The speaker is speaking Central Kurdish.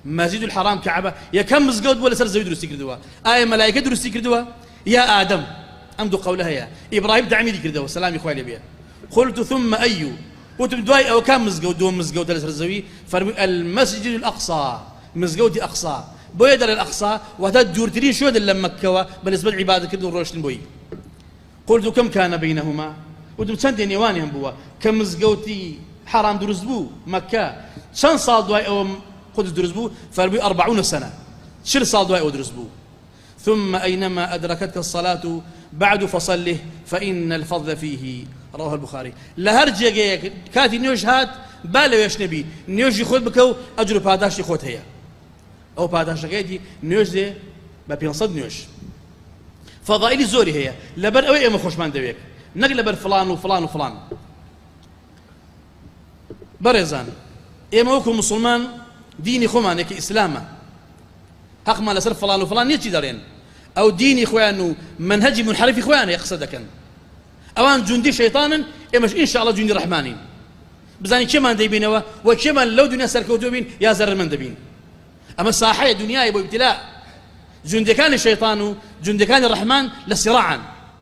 مەسجد الحرام کەعبە یەکەم مزگەوت بووە لەسەر زەوی دروستی کردووە. ئایا مەلایکە دروستی کردووە یا ئادەم؟ ئەم دوو قەولە هەیە. ئیبراهیم تەعمیری کردەوە سەلامی خوای لێ بێ. قلت ثم أي، وتم دوای ئەوە کام مزگەوت دووەم مزگەوتە لەسەر زەوی؟ فەرمووی المسجد الأقصى، مزگەوتی ئەقسا. بۆیە دەڵێن ئەقسا واتە دوورترین شوێنە لە مەککەوە بە نسبەت عیبادەتکردن و ڕۆیشتن بۆی. قلت كم كان بينهما، وتم چەندێ نێوانیان بووە کە مزگەوتی حەرام دروست بوو، مەککە، چەند ساڵ دوای ئەوە قودس دروست بوو؟ فەرمووی أربعون سنة، 40 ساڵ دوای ئەوە دروست بوو. ثم أينما أدركتك الصلاة بعد فصله فإن الفضل فيه رواه البخاري. لە هەر جێگەیەک کاتی نوێژ هات با لەوێش نەبی نوێژی خۆت بکە و ئەجر و پاداشتی خۆت هەیە. ئەو پاداشتەکەیەتی نوێژ دێ بە 500 نوێژ. فەضائیلی زۆری هەیە لەبەر ئەوەی ئێمە خۆشمان دەوێت نەک لەبەر فڵان و فڵان و فڵان. بەڕێزان ئێمە وەکو مسلمان دینی خۆمانێک کە ئیسلامە حەقمان لەسەر فڵان و فڵان نیە چی دەڵێن ئەو دینی خۆیان و مەنهەجی منحرفی خۆیان هەیە قسە دەکەن ئەوان جوندی شەیطانن ئێمەش إن شاء الله جوندی ڕەحمانین بزانین کێمان دەیبینەوە و کێمان لەو دنیا سەرکەوتوو بین یا زەرەرمەند دەبین. ئەمە ساحەیە دنیایە بۆ ئیبتلا جوندەکانی شەیطان و جوندەکانی ڕەحمان لە سیڕاعن.